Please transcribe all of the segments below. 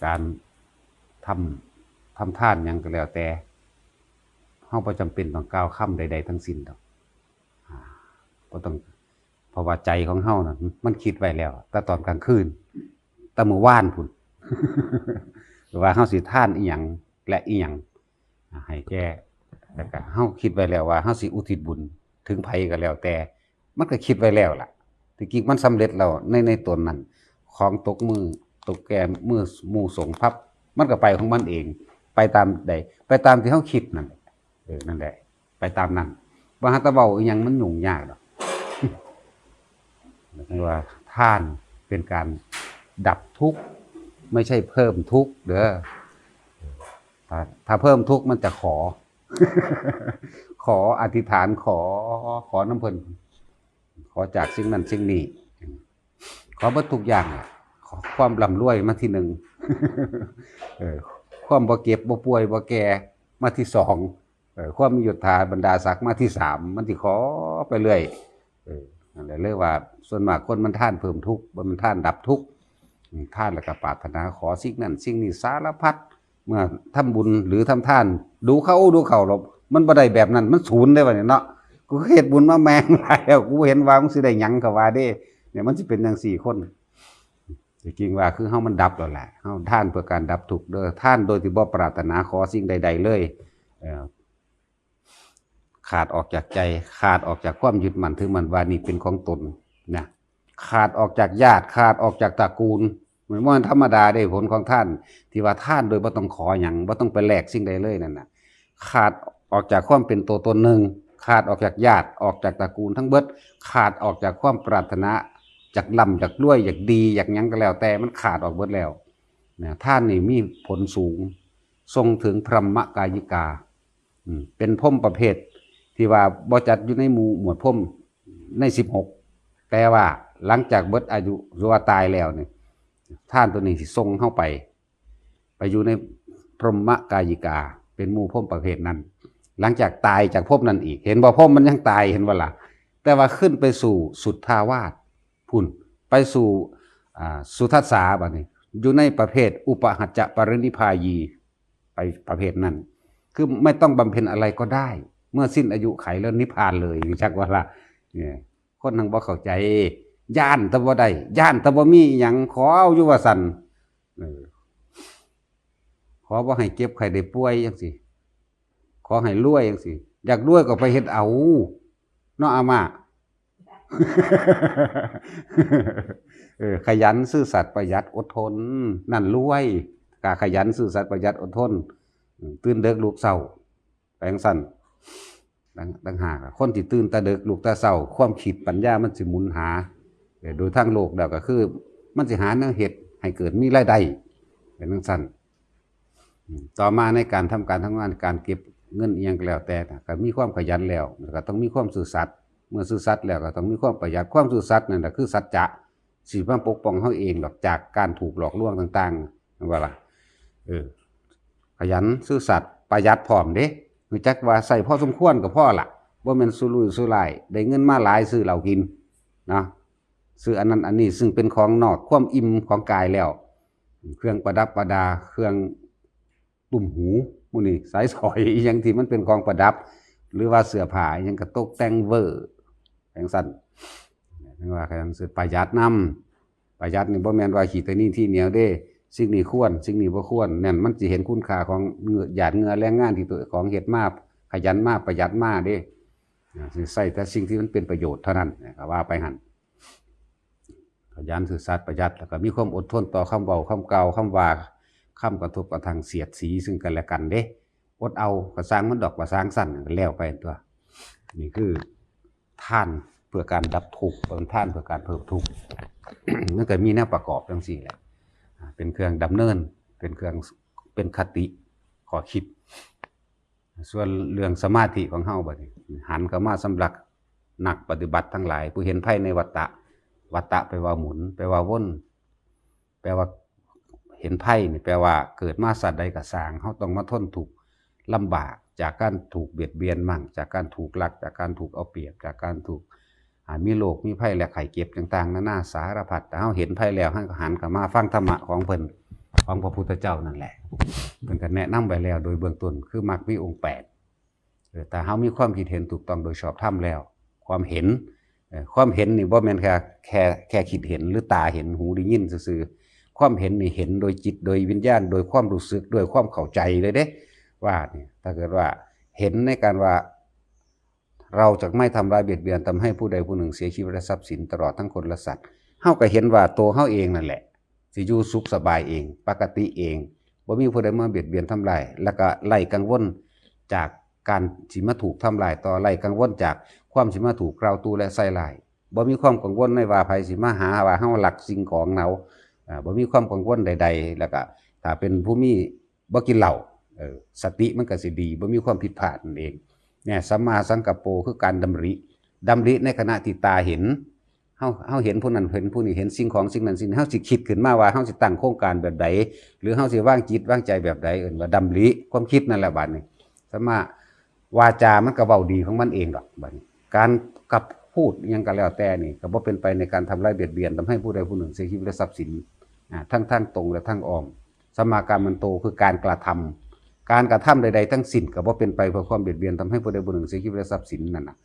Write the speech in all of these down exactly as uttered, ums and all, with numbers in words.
การทำทำทานหยังก็แล้วแต่ เฮาบ่จำเป็นต้องกล่าวคำใดๆทั้งสิ้นดอก อ่า บ่ต้อง เพราะว่าใจของเฮาน่ะ มันคิดไว้แล้ว แต่ตอนกลางคืน แต่มื้อวานพุ้น ว่าเฮาสิทานอิหยังและอิหยัง อ่า ให้แก่ แล้วก็เฮาคิดไว้แล้วว่าเฮาสิอุทิศบุญถึงไผก็แล้วแต่ มันก็คิดไว้แล้วล่ะ ที่จริงมันสำเร็จแล้วใน ในตนนั้น ของตกมือ ตกแก่มือหมู่สงฆ์ปั๊บ มันก็ไปของมันเอง ไปตามใด ไปตามที่เฮาคิดนั่นแหละ เออ นั่นแหละ ไปตามนั้น บ่หาแต่เว้าอิหยังมันยุ่งยากดอก เรียกว่าทานเป็นการดับทุกข์ ไม่ใช่เพิ่มทุกข์เด้อ ถ้า ถ้าเพิ่มทุกข์มันจะขอ ขออธิษฐาน ขอ ขอนำเพิ่น ขอจากสิ่งนั้นสิ่งนี้ ขอเบิดทุกอย่างอะ ขอความร่ำรวยมาที่หนึ่ง เออ ความบ่เจ็บบ่ป่วยบ่แก่มาที่สอง เออ ความมียศถาบรรดาศักดิ์มาที่สาม มันสิขอไปเรื่อย เออ นั่นแหละ เลยว่าส่วนมากคนมันทานเพิ่มทุกข์ บ่แม่นทานดับทุกข์ อืม ทานแล้วก็ปรารถนาขอสิ่งนั้นสิ่งนี้สารพัด เมื่อทำบุญหรือทำทาน ดูเข้าดูเข้าหรอก มันบ่ได้แบบนั้น มันศูนย์เด้บัดนี้เนาะ กูเฮ็ดบุญมาแม่งหลายแล้ว กูเห็นว่ามันสิได้หยังก็ว่าเด้ เนี่ย มันสิเป็นจังซี่คน ที่จริงว่าคือเฮามันดับแล้วแหละ เฮาทานเพื่อการดับทุกข์เด้อ ทานโดยที่บ่ปรารถนาขอสิ่งใดๆเลย เอ่อ ขาดออกจากใจ ขาดออกจากความยึดมั่นถือมั่นว่านี่เป็นของตนนะ ขาดออกจากญาติ ขาดออกจากตระกูล มันบ่ธรรมดาเด้ ผลของทาน ที่ว่าทานโดยบ่ต้องขอหยัง บ่ต้องไปแลกสิ่งใดเลยนั่นน่ะ ขาดออกจากความเป็นตัวตนหนึ่ง ขาดออกจากญาติ ออกจากตระกูลทั้งเบิด ขาดออกจากความปรารถนา อยากร่ำ อยากรวย อยากดี อยากหยังก็แล้วแต่ มันขาดออกเบิดแล้วนะ ทานนี่มีผลสูง ส่งถึงพรหมกายิกา อืม เป็นพรหมประเภทที่ว่าบ่จัดอยู่ในหมู่หมวดพรหมในสิบหก แต่ว่าหลังจากเบิดอายุ หรือว่าตายแล้วนี่ ทานตัวนี้สิส่งเฮาไป ไปอยู่ในพรหมกายิกา เป็นหมู่พรหมประเภทนั้น หลังจากตายจากพรหมนั้นอีก เห็นบ่ พรหมมันยังตาย เห็นบ่ล่ะ แต่ว่าขึ้นไปสู่สุทธาวาสพุ้น ไปสู่ อ่า สุทัสสาบัดนี้ อยู่ในประเภทอุปหัจจปรินิพพายี ไปประเภทนั้น คือไม่ต้องบำเพ็ญอะไรก็ได้ เมื่อสิ้นอายุไขแล้วนิพพานเลย จักว่าล่ะ เนี่ย คนทั้งบ่เข้าใจ ย้านแต่บ่ได้ ย้านแต่บ่มีหยัง ขอเอาอยู่ว่าซั่น เออ ขอบ่ให้เจ็บไข้ได้ป่วยจังซี่ ขอให้รวยจังซี่ อยากรวยก็ไปเฮ็ดเอา เนาะอาม่า เออ ขยันซื่อสัตย์ประหยัดอดทน นั่นรวย กะขยันซื่อสัตย์ประหยัดอดทน อืม ตื่นเดิกลุกเช้า ไปจั่งซั้น ต่าง ต่างหากอะ คนที่ตื่นแต่เดิกลุกแต่เช้า ความคิดปัญญามันสิหมุนหา เอ่อ โดยทางโลกแล้วก็คือ มันสิหาแนวเฮ็ดให้เกิดมีรายได้ เป็นจั่งซั้น อืม ต่อมาในการทำการทำงาน การเก็บเงินอิหยังก็แล้วแต่นะ ก็มีความขยันแล้ว แล้วก็ต้องมีความซื่อสัตย์ เมื่อซื่อสัตย์แล้วก็ต้องมีความประหยัด ความซื่อสัตย์นั่นแหละคือสัจจะ สิมาปกป้องเฮาเองดอกจากการถูกหลอกลวงต่างๆ แม่นบ่ล่ะ เออ ขยันซื่อสัตย์ประหยัดพร้อมเด้ รู้จักว่าใช้พอสมควรก็พอละ บ่แม่นสุรุ่ยสุร่าย ได้เงินมาหลายซื้อเหล้ากินเนาะ ซื้ออันนั้นอันนี้ซึ่งเป็นของนอกความอิ่มของกายแล้ว เครื่องประดับประดา เครื่องตุ้มหู หมู่นี้ สายสร้อย อิหยังที่มันเป็นของประดับ หรือว่าเสื้อผ้าอิหยังก็ตกแต่งเวอร์ จั่งซั้น เรียกว่าขยันซื่อ ประหยัดนำ ประหยัดนี่บ่แม่นว่าขี้ตะหนี้ทีเหนียวเด้ สิ่งนี้ควร สิ่งนี้บ่ควร นั่นมันสิเห็นคุณค่าของเหงื่อ หยาดเหงื่อแรงงานที่ตัวของเฮ็ดมา ขยันมา ประหยัดมาเด้ อ่า สิใช้แต่สิ่งที่มันเป็นประโยชน์เท่านั้น ก็ว่าไปหั่น ขยันซื่อสัตย์ประหยัด แล้วก็มีความอดทนต่อคำเว้า คำกล่าว คำว่า คำกระทบกระทั่งเสียดสีซึ่งกันและกันเด้ อดเอา ก็ซ่างมันดอก ว่าซ่างซั่น ก็แล้วไปตั๊ว นี่คือทานเพื่อการดับทุกข์ เป็นทานเพื่อการเพิ่มทุกข์ มันก็มีแนวประกอบจั่งซี้แหละ อ่า เป็นเครื่องดำเนิน เป็นเครื่อง เป็นคติ ข้อคิด ส่วนเรื่องสมาธิของเฮาบัดนี้ หันเข้ามาสำหรับนักปฏิบัติทั้งหลาย ผู้เห็นภัยในวัฏฏะ วัฏฏะแปลว่าหมุน แปลว่าวน แปลว่าเห็นภัยนี่ แปลว่าเกิดมาชาติใดก็ซ่าง เฮาต้องมาทนทุกข์ลำบากจากการถูกเบียดเบียนมั่ง จากการถูกลัก จากการถูกเอาเปรียบ จากการถูก อ่า มีโรค มีภัยและไข้เจ็บต่างๆ นานาสารพัด แต่เฮาเห็นภัยแล้ว เฮาก็หันเข้ามาฟังธรรมะของเพิ่น ของพระพุทธเจ้านั่นแหละ เพิ่นก็แนะนำไว้แล้วโดยเบื้องต้น คือมรรคมีองค์แปด เออ ถ้าเฮามีความคิดเห็นถูกต้องโดยชอบธรรมแล้ว ความเห็น เอ่อ ความเห็นนี่บ่แม่นแค่ แค่ แค่คิดเห็นหรือตาเห็น หูได้ยินซื่อๆ ความเห็นนี่เห็นโดยจิต โดยวิญญาณ โดยความรู้สึก โดยความเข้าใจเลยเด้ ว่านี่ ถ้าเกิดว่าเห็นในการว่า เราจะไม่ทำร้ายเบียดเบียน ทำให้ผู้ใดผู้หนึ่งเสียชีวิตและทรัพย์สิน ตลอดทั้งคนและสัตว์ เฮาก็เห็นว่าตัวเฮาเองนั่นแหละ สิอยู่สุขสบายเอง ปกติเอง บ่มีผู้ใดมาเบียดเบียนทำลาย แล้วก็ไร้กังวลจากการสิมาถูกทำลายต่อ ไร้กังวลจากความสิมาถูกกล่าวตู่และใส่ร้าย บ่มีความกังวลในว่าไผสิมาหาว่าเฮาลักสิ่งของเฮา อ่า บ่มีความกังวลใดๆ แล้วก็ถ้าเป็นผู้มี บ่กินเหล้า เออ สติมันก็สิดี บ่มีความผิดพลาดนั่นเอง เนี่ย สัมมาสังกัปโป คือการดำริ ดำริในขณะที่ตาเห็น เฮา เฮาเห็นผู้นั้นเห็นผู้นี้ เห็นสิ่งของสิ่งนั้นสิ่งนี้ เฮาสิคิดขึ้นมาว่าเฮาสิตั้งโครงการแบบใด หรือเฮาสิวางจิตวางใจแบบใด เอิ้นว่าดำริ ความคิดนั่นแหละบัดนี้ สัมมาวาจามันก็เว้าดีของมันเองดอกบัดนี้ การกับพูดอิหยังก็แล้วแต่นี่ ก็บ่เป็นไปในการทำร้ายเบียดเบียน ทำให้ผู้ใดผู้หนึ่งเสียชีวิตและทรัพย์สิน อ่า ทั้งทางตรงและทางอ้อม สัมมากัมมันโต คือการกระทำ การกระทำใดๆทั้งสิ้นก็บ่เป็นไปเพื่อความเบียดเบียน ทำให้ผู้ใดผู้หนึ่งเสียชีวิตและทรัพย์สินนั่นน่ะ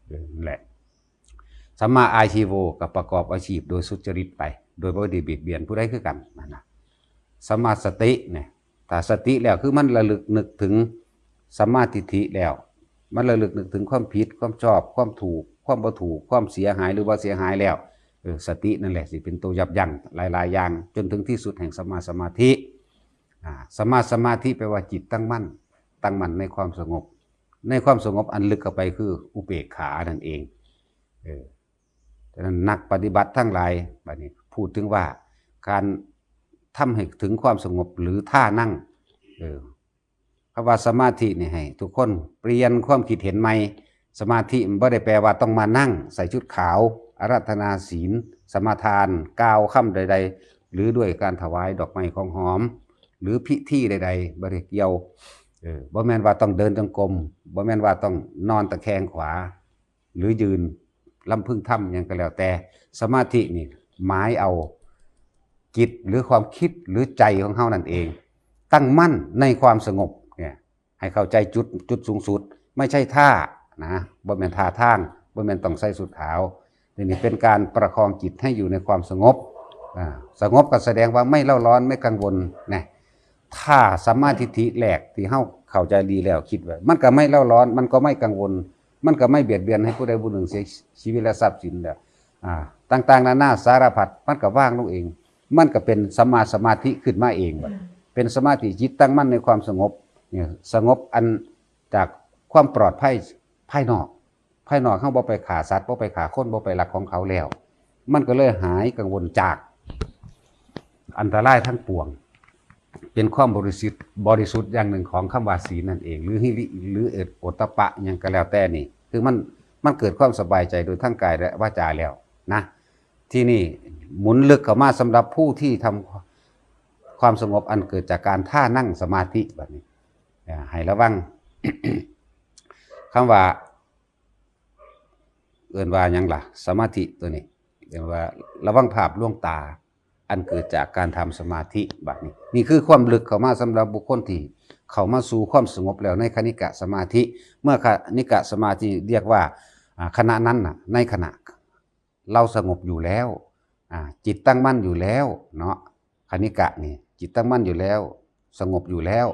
เออ นั่นแหละ สัมมาอาชีโว ก็ประกอบอาชีพโดยสุจริตไป โดยบ่ได้เบียดเบียนผู้ใดคือกันนั่นน่ะ สัมมาสติเนี่ย ถ้าสติแล้วคือมันระลึกนึกถึงสัมมาทิฏฐิแล้ว มันระลึกนึกถึงความผิด ความชอบ ความถูก ความบ่ถูก ความเสียหายหรือบ่เสียหายแล้ว เออ สตินั่นแหละสิเป็นตัวยับยั้งหลายๆอย่าง จนถึงที่สุดแห่งสัมมาสมาธิ อ่า สัมมาสมาธิแปลว่าจิตตั้งมั่น ตั้งมั่นในความสงบ ในความสงบอันลึกเข้าไปคืออุเบกขานั่นเอง เออ ฉะนั้นนักปฏิบัติทั้งหลาย บัดนี้พูดถึงว่าการทำให้ถึงความสงบหรือท่านั่ง เออ คำว่าสมาธินี่ให้ทุกคนเปลี่ยนความคิดเห็นใหม่ สมาธิมันบ่ได้แปลว่าต้องมานั่งใส่ชุดขาว อาราธนาศีล สมาทาน กล่าวคำใดๆ หรือด้วยการถวายดอกไม้ของหอม หรือพิธีใดๆ บ่ได้เกี่ยว เออ บ่แม่นว่าต้องเดินจงกรม บ่แม่นว่าต้องนอนตะแคงขวา หรือยืนลำพึงทำหยังก็แล้วแต่ สมาธินี่หมายเอาจิตหรือความคิดหรือใจของเฮานั่นเอง ตั้งมั่นในความสงบเนี่ย ให้เข้าใจจุด จุดสูงสุด ไม่ใช่ท่านะ บ่แม่นท่าทาง บ่แม่นต้องใส่ชุดขาว นี่ นี่เป็นการประคองจิตให้อยู่ในความสงบ อ่า สงบก็แสดงว่าไม่เร่าร้อน ไม่กังวลนะ ถ้าสัมมาทิฏฐิแรกที่เฮาเข้าใจดีแล้วคิดว่า มันก็ไม่เร่าร้อน มันก็ไม่กังวล มันก็ไม่เบียดเบียนให้ผู้ใดผู้หนึ่งเสียชีวิตและทรัพย์สินแล้ว อ่า ต่างๆนานาสารพัด มันก็วางลงเอง มันก็เป็นสัมมาสมาธิขึ้นมาเองบัด เป็นสมาธิจิตตั้งมั่นในความสงบ เนี่ย สงบอันจากความปลอดภัยภายนอก ภายนอกเฮาบ่ไปฆ่าสัตว์ บ่ไปฆ่าคน บ่ไปลักของเขาแล้ว มันก็เลยหายกังวลจากอันตรายทั้งปวง เป็นความบริสุทธิ์ บริสุทธิ์อย่างหนึ่งของคำว่าศีลนั่นเอง หรือหิริ หรือโอตตัปปะหยังก็แล้วแต่นี่ คือมัน มันเกิดความสบายใจโดยทั้งกายและวาจาแล้วนะ ที่นี่หมุนลึกเข้ามาสำหรับผู้ที่ทำความสงบอันเกิดจากการท่านั่งสมาธิบัดนี้ อ่า ให้ระวัง คำว่า เอิ้นว่าหยังล่ะ สมาธิตัวนี้ เอิ้นว่าระวังภาพลวงตา อันเกิดจากการทำสมาธิบัดนี้ นี่คือความลึกเข้ามาสำหรับบุคคลที่เข้ามาสู่ความสงบแล้วในคณิกะสมาธิ เมื่อคณิกะสมาธิเรียกว่า อ่า ขณะนั้นน่ะ ในขณะ เราสงบอยู่แล้ว อ่า จิตตั้งมั่นอยู่แล้วเนาะ คณิกะนี่ จิตตั้งมั่นอยู่แล้ว สงบอยู่แล้ว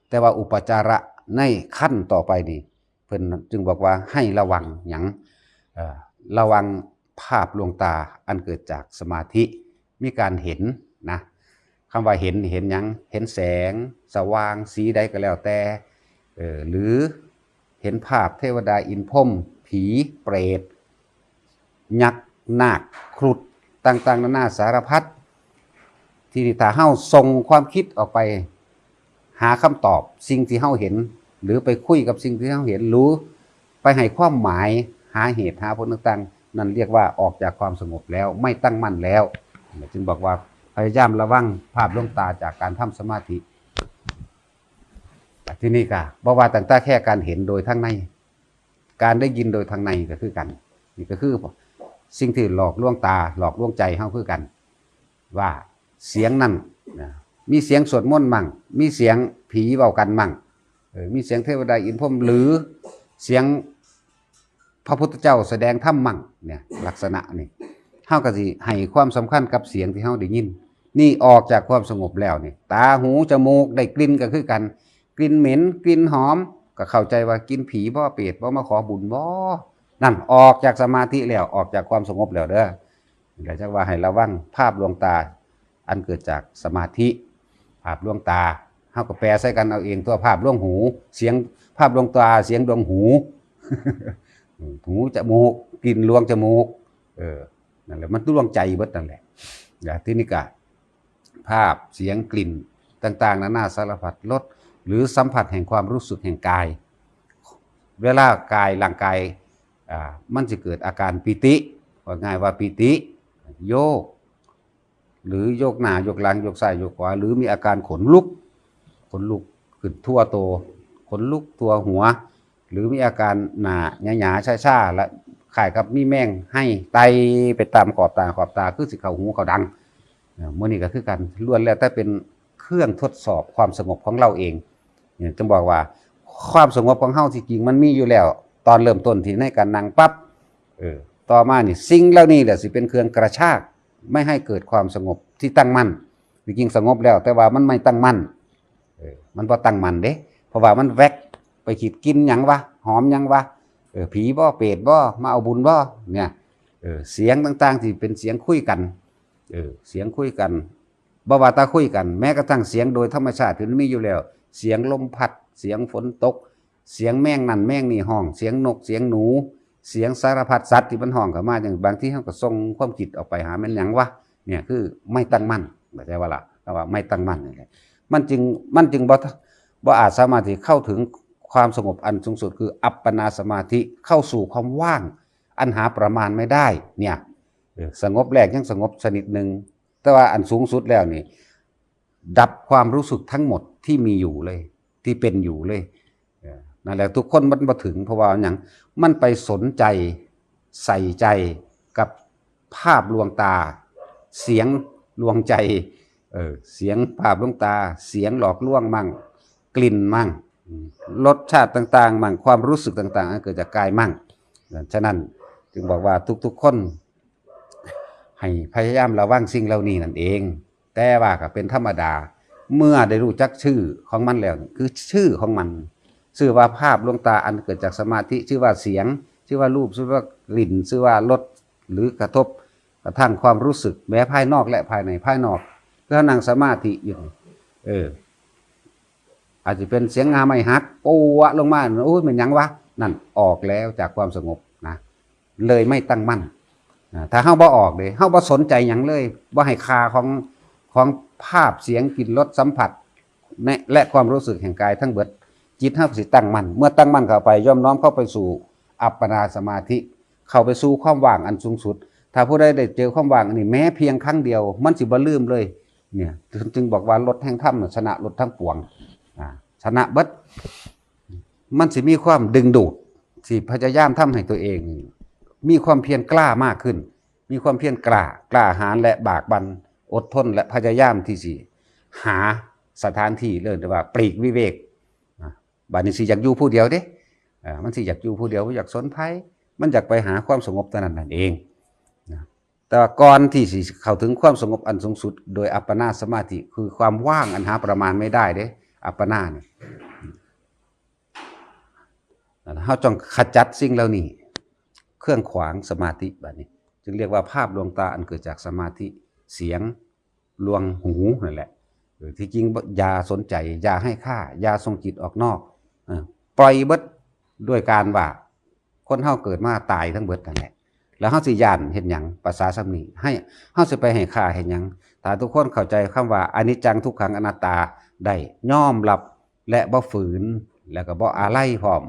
แต่ว่าอุปจาระในขั้นต่อไปนี่ เพิ่นจึงบอกว่าให้ระวังหยัง เอ่อ ระวังภาพลวงตาอันเกิดจากสมาธิ มีการเห็นนะ คำว่าเห็น เห็นหยัง เห็นแสงสว่างสีใดก็แล้วแต่ เออ หรือเห็นภาพเทวดาอินทร์พรหม ผี เปรต ยักษ์ นาค ครุฑ ต่างๆนานาสารพัด ที่นี่ถ้าเฮาส่งความคิดออกไปหาคำตอบสิ่งที่เฮาเห็น หรือไปคุยกับสิ่งที่เฮาเห็น หรือไปให้ความหมาย หาเหตุหาผลต่างๆ นั่นเรียกว่าออกจากความสงบแล้ว ไม่ตั้งมั่นแล้ว จึงบอกว่าพยายามระวังภาพลวงตาจากการทำสมาธิ ที่นี่ก็บอกว่าตั้งแต่แค่การเห็นโดยทางใน การได้ยินโดยทางในก็คือกัน นี่ก็คือสิ่งที่หลอกลวงตา หลอกลวงใจเฮาคือกัน ว่าเสียงนั่นนะ มีเสียงสวดมนต์มั่ง มีเสียงผีเว้ากันมั่ง เออ มีเสียงเทวดาอินทร์พรหม หรือเสียงพระพุทธเจ้าแสดงธรรมมั่ง เนี่ย ลักษณะนี่ เฮาก็สิให้ความสำคัญกับเสียงที่เฮาได้ยิน นี่ออกจากความสงบแล้วนี่ ตา หู จมูก ได้กลิ่นก็คือกัน กลิ่นเหม็น กลิ่นหอม ก็เข้าใจว่ากลิ่นผีบ่ เปรตบ่ มาขอบุญบ่ นั่นออกจากสมาธิแล้ว ออกจากความสงบแล้วเด้อ ก็จักว่าให้ระวังภาพลวงตาอันเกิดจากสมาธิ ภาพลวงตา เฮาก็แปลใส่กันเอาเองตัว ภาพลวงหู เสียง ภาพลวงตา เสียงลวงหู หู จมูก กลิ่นลวงจมูก เออ นั่นแหละ มันลวงใจเบิดนั่นแหละ อย่า ทีนี้ก็ ภาพ เสียง กลิ่น ต่างๆ นานาสารพัด รส หรือสัมผัสแห่งความรู้สึกแห่งกาย เวลากาย ร่างกาย อ่า มันสิเกิดอาการปีติ ว่าง่ายว่าปีติ โยก หรือโยกหน้า โยกหลัง โยกซ้าย โยกขวา หรือมีอาการขนลุก ขนลุกขึ้นทั่วตัว ขนลุกทั่วหัว หรือมีอาการหน้าหยาๆ ชาๆ และคล้ายกับมีแมงไฮ่ไต่ไปตามขอบตา ขอบตา คือสิเข้าหูเข้าดัง เอ่อ มื้อนี้ก็คือกัน ล้วนแล้วแต่เป็นเครื่องทดสอบความสงบของเราเอง เนี่ย จึงบอกว่าความสงบของเฮาที่จริงมันมีอยู่แล้ว ตอนเริ่มต้นที่ในการนั่งปั๊บ เออ ต่อมานี่สิ่งเหล่านี้แหละสิเป็นเครื่องกระชาก ไม่ให้เกิดความสงบที่ตั้งมั่น ที่จริงสงบแล้ว แต่ว่ามันไม่ตั้งมั่น เออ มันบ่ตั้งมั่นเด้ เพราะว่ามันแวกไปคิดกลิ่นหยังวะ หอมหยังวะ เออ ผีบ่ เปรตบ่ มาเอาบุญบ่ เนี่ย เออ เสียงต่างๆ ที่เป็นเสียงคุยกัน เออ เสียงคุยกัน บ่ว่าแต่คุยกัน แม้กระทั่งเสียงโดยธรรมชาติที่มันมีอยู่แล้ว เสียงลมพัด เสียงฝนตก เสียงแมงนั่นแมงนี่ฮ้อง เสียงนก เสียงหนู เสียงสารพัดสัตว์ที่มันฮ้องเข้ามา อย่างบางทีเฮาก็ส่งความคิดออกไปหา แม่นหยังวะ เนี่ย คือไม่ตั้งมั่น เข้าใจว่าล่ะ คำว่าไม่ตั้งมั่นนี่แหละ มันจึง มันจึงบ่ บ่อาจสามารถที่เข้าถึงความสงบอันสูงสุด คืออัปปนาสมาธิ เข้าสู่ความว่างอันหาประมาณไม่ได้ เนี่ย เออ สงบแรกยังสงบชนิดหนึ่ง แต่ว่าอันสูงสุดแล้วนี่ ดับความรู้สึกทั้งหมดที่มีอยู่เลย ที่เป็นอยู่เลย เออ นั่นแหละ ทุกคนมันบ่ถึง เพราะว่าหยัง มันไปสนใจ ใส่ใจกับภาพลวงตา เสียงลวงใจ เออ เสียงภาพลวงตา เสียงหลอกลวงมั่ง กลิ่นมั่ง อืม รสชาติต่างๆ มั่ง ความรู้สึกต่างๆ อันเกิดจากกายมั่ง ฉะนั้นจึงบอกว่าทุกๆ คน ให้พยายามระวังสิ่งเหล่านี้นั่นเอง แต่ว่าก็เป็นธรรมดา เมื่อได้รู้จักชื่อของมันแล้ว คือชื่อของมัน ชื่อว่าภาพลวงตาอันเกิดจากสมาธิ ชื่อว่าเสียง ชื่อว่ารูป ชื่อว่ากลิ่น ชื่อว่ารส หรือกระทบกระทั่งความรู้สึก แม้ภายนอกและภายใน ภายนอก คือเรานั่งสมาธิอยู่ เออ อาจจะเป็นเสียงงาไม้หัก ปวะลงมา โอ้ย มันหยังวะ นั่นออกแล้วจากความสงบนะ เลยไม่ตั้งมั่น อ่า ถ้าเฮาบ่ออกเด้ เฮาบ่สนใจหยังเลย บ่ให้ค่าของ ของภาพ เสียง กลิ่น รส สัมผัส และ และความรู้สึกแห่งกายทั้งเบิด จิตเฮาก็สิตั้งมั่น เมื่อตั้งมั่นเข้าไป ย่อมน้อมเข้าไปสู่อัปปนาสมาธิ เข้าไปสู่ความว่างอันสูงสุด ถ้าผู้ใดได้เจอความว่างอันนี้ แม้เพียงครั้งเดียว มันสิบ่ลืมเลย เนี่ย จึง จึงบอกว่ารสแห่งธรรมน่ะชนะรสทั้งปวง อ่า ชนะเบิด มันสิมีความดึงดูด สิพยายามทำให้ตัวเอง มีความเพียรกล้ามากขึ้น มีความเพียรกล้า กล้าหาญและบากบั่น อดทนและพยายามที่สิหาสถานที่ เรียกว่าปลีกวิเวก อ่ะ บัดนี้สิอยากอยู่ผู้เดียวเด้ อ่า มันสิอยากอยู่ผู้เดียว บ่อยากสนไผ มันอยากไปหาความสงบเท่านั้นนั่นเอง นะ แต่ว่าก่อนที่สิเข้าถึงความสงบอันสูงสุด โดยอัปปนาสมาธิ คือความว่างอันหาประมาณไม่ได้เด้ อัปปนาเนี่ย เฮาต้องขจัดสิ่งเหล่านี้ เครื่องขวางสมาธิ บัดนี้ จึงเรียกว่าภาพลวงตาอันเกิดจากสมาธิ เสียงลวงหูนั่นแหละ เออ ที่จริงบ่ อย่าสนใจ อย่าให้ค่า อย่าส่งจิตออกนอก เออ ปล่อยเบิด ด้วยการว่า คนเฮาเกิดมาตายทั้งเบิดนั่นแหละ แล้วเฮาสิย้านเฮ็ดหยัง ภาษาส่ำนี้ ให้ เฮาสิไปให้ค่าเฮ็ดหยัง ถ้าทุกคนเข้าใจคำว่าอนิจจัง ทุกขัง อนัตตา ได้ ยอมรับ และบ่ฝืน แล้วก็บ่อาลัยพร้อม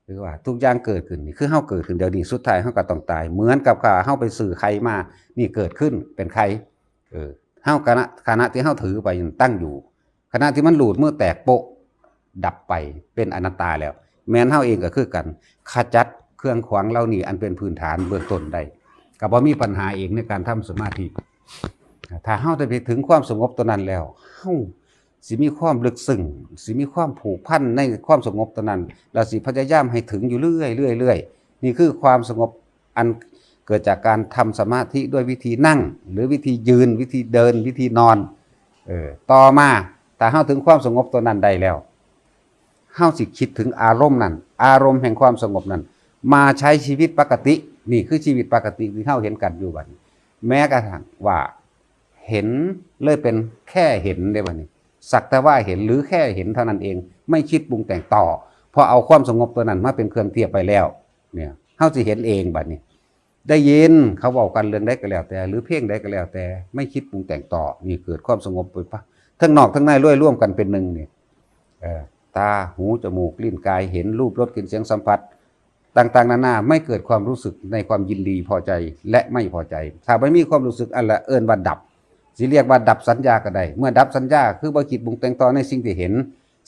คือว่าทุกอย่างเกิดขึ้นนี่ คือเฮาเกิดขึ้นเดี๋ยวนี้ สุดท้ายเฮาก็ต้องตาย เหมือนกับว่าเฮาไปซื้อไข่มา นี่เกิดขึ้นเป็นไข่ เออ เฮา ขณะ ขณะที่เฮาถือไปนั่นตั้งอยู่ ขณะที่มันหลุดมือแตกโป๊ะ ดับไป เป็นอนัตตาแล้ว แม่นเฮาเองก็คือกัน ขจัดเครื่องขวางเหล่านี้อันเป็นพื้นฐานเบื้องต้นได้ ก็บ่มีปัญหาเองในการทำสมาธิ ถ้าเฮาได้ไปถึงความสงบตัวนั้นแล้ว เฮาสิมีความลึกซึ้ง สิมีความผูกพันในความสงบตัวนั้น แล้วสิพยายามให้ถึงอยู่เรื่อยๆเรื่อยๆ นี่คือความสงบอันเกิดจากการทำสมาธิด้วยวิธีนั่ง หรือวิธียืน วิธีเดิน วิธีนอน เออ ต่อมา ถ้าเฮาถึงความสงบตัวนั้นได้แล้ว เฮาสิคิดถึงอารมณ์นั้น อารมณ์แห่งความสงบนั้น มาใช้ชีวิตปกติ นี่คือชีวิตปกติที่เฮาเห็นกันอยู่บัดนี้ แม้กระทั่งว่าเห็นเลยเป็นแค่เห็นได้บัดนี้ สักแต่ว่าเห็นหรือแค่เห็นเท่านั้นเอง ไม่คิดปรุงแต่งต่อ เพราะเอาความสงบตัวนั้นมาเป็นเครื่องเทียบไปแล้ว เนี่ย เฮาสิเห็นเองบัดนี้ ได้ยินเขาเว้ากันเรื่องใดก็แล้วแต่ หรือเพลงใดก็แล้วแต่ ไม่คิดปรุงแต่งต่อ นี่เกิดความสงบไปปะ ทั้งนอกทั้งในรวมกันเป็นหนึ่งนี่ เออ ตา หู จมูก ลิ้น กาย เห็น รูป รส กลิ่น เสียง สัมผัส ต่างๆนานา ไม่เกิดความรู้สึกในความยินดีพอใจและไม่พอใจ ถ้าไม่มีความรู้สึกอันละเอิ้นว่าดับ สิเรียกว่าดับสัญญาก็ได้ เมื่อดับสัญญาคือบ่คิดปรุงแต่งต่อในสิ่งที่เห็น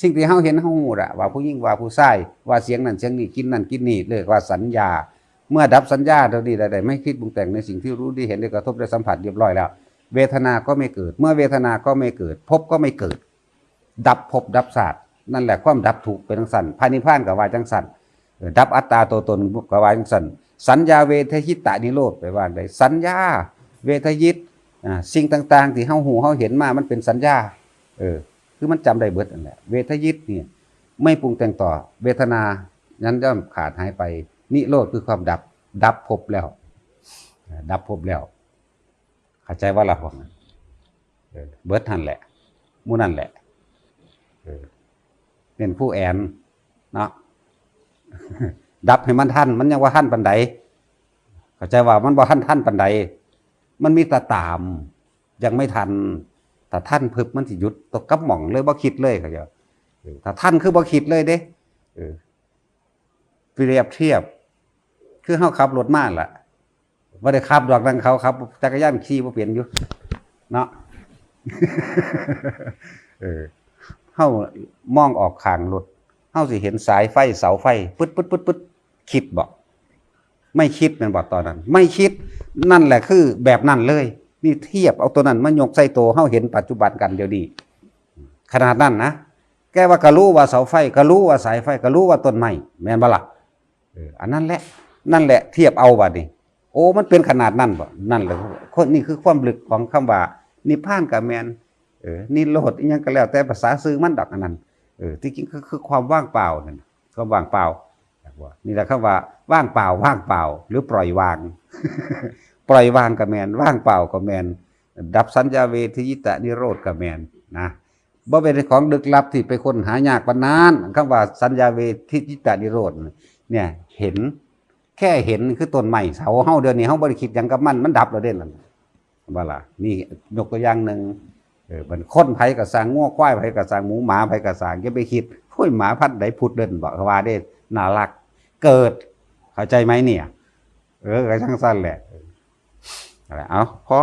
สิ่งที่เฮาเห็นเฮาฮู้ละ ว่าผู้หญิง ว่าผู้ชาย ว่าเสียงนั่นเสียงนี้ กินนั่นกินนี่ เรียกว่าสัญญา เมื่อดับสัญญาเท่านี้ได้ ได้ไม่คิดปรุงแต่งในสิ่งที่รู้ได้เห็นได้กระทบได้สัมผัสเรียบร้อยแล้ว เวทนาก็ไม่เกิด เมื่อเวทนาก็ไม่เกิด ภพก็ไม่เกิด ดับภพดับชาติ นั่นแหละความดับทุกข์เป็นจังซั่น พระนิพพานก็ว่าจังซั่น เออ ดับอัตตาตัวตนก็ว่าจังซั่น สัญญาเวทยิตตนิโรธ ไปว่าได้ สัญญา เวทยิต อ่า สิ่งต่างๆที่เฮาฮู้เฮาเห็นมามันเป็นสัญญา เออ คือมันจำได้เบิดนั่นแหละ เวทยิตนี่ไม่ปรุงแต่งต่อ เวทนานั้นย่อมขาดหายไป นิโรธคือความดับ ดับภพแล้ว อ่า ดับภพแล้ว เข้าใจว่าละพวกนั้น เออ เบิดหั่นแหละ หมู่นั่นแหละ เออ เน้นผู้แอนเนาะ ดับให้มันทัน มันยังบ่ทันปานใด เข้าใจว่ามันบ่ทันทันปานใด มันมีแต่ตาม ยังไม่ทัน ถ้าทันพึบมันสิหยุดตกกับหม่องเลย บ่คิดเลย เข้าใจบ่ เออ ถ้าทันคือบ่คิดเลยเด้ เออ เปรียบเทียบ คือเฮาขับรถมาล่ะ บ่ได้ขับดอก นั่งเขาขับจักรยานขี่บ่เป็นอยู่ เนาะ เออ เฮามองออกข้างรถ เฮาสิเห็นสายไฟเสาไฟ ปึ๊ดปึ๊ดปึ๊ดปึ๊ด คิดบ่ ไม่คิดแม่นบ่ตอนนั้น ไม่คิด นั่นแหละคือแบบนั้นเลย นี่เทียบเอาตัวนั้นมายกใส่ตัวเฮาเห็นปัจจุบันกันเดี๋ยวนี้ ขนาดนั้นนะ แกว่าก็รู้ว่าเสาไฟ ก็รู้ว่าสายไฟ ก็รู้ว่าต้นไม้ แม่นบ่ล่ะ เออ อันนั้นแหละ นั่นแหละเทียบเอาบัดนี้ โอ้ มันเป็นขนาดนั้นบ่ นั่นแหละ คน นี่คือความลึกของคำว่า นิพพานก็แม่น เออ นิโรธอิหยังก็แล้วแต่ภาษาชื่อมันดอกอันนั้น เออ ที่จริงคือ คือความว่างเปล่านั่นน่ะ ความว่างเปล่า นี่แหละคำว่าว่างเปล่า ว่างเปล่า หรือปล่อยวาง ปล่อยวางก็แม่น ว่างเปล่าก็แม่น ดับสัญญาเวทยิตตนิโรธก็แม่นนะ บ่เป็นของลึกลับที่ไปค้นหายากปานนั้น คำว่าสัญญาเวทยิตตนิโรธเนี่ย เห็น แค่เห็นคือต้นไม้เสาเฮา เดี๋ยวนี้เฮาบ่ได้คิดหยังกับมัน มันดับแล้วเด้นั่น ว่าล่ะ นี่ยกตัวอย่างหนึ่ง เออ มันคนไผก็สร้าง งัวควายไผก็สร้าง หมูหมาไผก็สร้าง อย่าไปคิด โอ้ย หมาพันธุ์ใดพุดเดิ้ลบ่ เขาว่าเด้ น่ารัก เกิด เข้าใจไหมเนี่ย เออ ก็จังซั่นแหละ เอา พอ